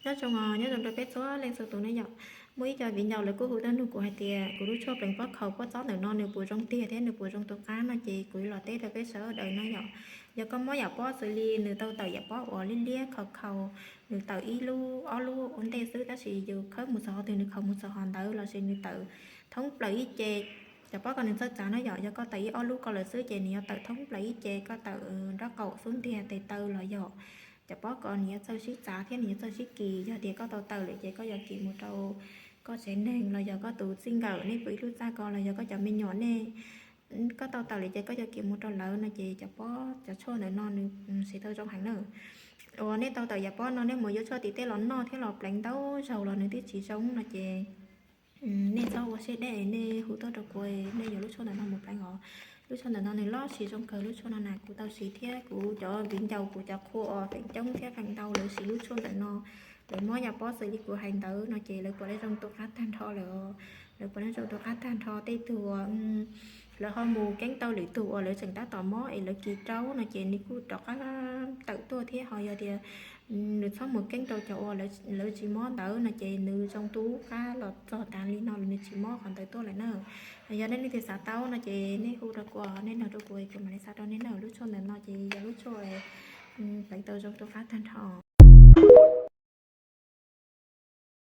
Nyob zoo, nyob zoo rau peb txhua leej txhua tus ne yom. Muaj ib co viv ncaus lawv kuj hu tuaj nug kuv hais tias kuv lub tshuaj pleev pob khaus pob txob ntawm no nws puas zoo tiag thiab nws puas zoo tus qab no ces kuv los teb rau peb sawv daws no yom. Yog koj mob yam pob xws li nws tau tawm yam pob uas liab liab khaus khaus, nws tawm ib lub ob lub ua ntej xwb tab sis yus khawb mus txog qhov twg nws khaus mus txog qhov ntawd lossis nws tawm thoob plaws ib ce, cov pob ko nws txawj txav no yom. Yog koj tawm ib ob lub ko lawm xwb ces nws yuav tawm thoob plaws ib ce, koj tawm nraub qaum xub ntiag tes taw los yog cov pob ko nws yuav txawj sib txav thiab nws yuav txawj sib kis. Yog tias koj tau tawm lawm ces koj yuav kis mus rau koj tsev neeg los yog koj tus txij nkawm, nej pw ib lub txaj ko los yog koj cov me nyuam nej, koj tau tawm lawm ces koj yuav kis mus rau lawv no ces cov pob cov tshuaj ntawm no nws siv tau zoo heev na. Uas nej tau tawm yam pob no nej mus yuav tshuaj tim tej los noj thiab los pleev ntau zaus los nws twb tsis zoo no ces nej txhob ua siab deb, nej hu tuaj rau kuv, nej yuav lub tshuaj ntawm no mus pleev os. Lub tshuaj ntawm no nws loj siv zoo kawg, lub tshuaj no na kuv tau siv thiab kuv cov viv ncaus kuv cov qhua uas feem coob thiab feem ntau lawv siv lub tshuaj ntawm no, lawv mob yam pob xws li kuv hais ntawd no ces lawv puav leej zoo tu qab tag nrho lawm. Lawv puav leej zoo tu qab tag nrho. Tej tug uas lawv ho mus keeb tau lwm tug uas lawv tseem tab tom mob es lawv kis rau no ces nws kuj rov qab tawm tuaj thiab. Ho yog tias nws txhob mus keeb rau cov uas lawv tsis mob ntawd no ces nws zoo tu qab los txog tas li no los nws tsis mob qhov ntawd tuaj lawm na. Yog nej leej twg xav tau no ces nej hu rau kuv, nej nug rau kuv, kuv mam li xa rau nej na. Lub tshuaj ntawm no ces yog lub tshuaj pleev tau zoo tu qab tag nrho.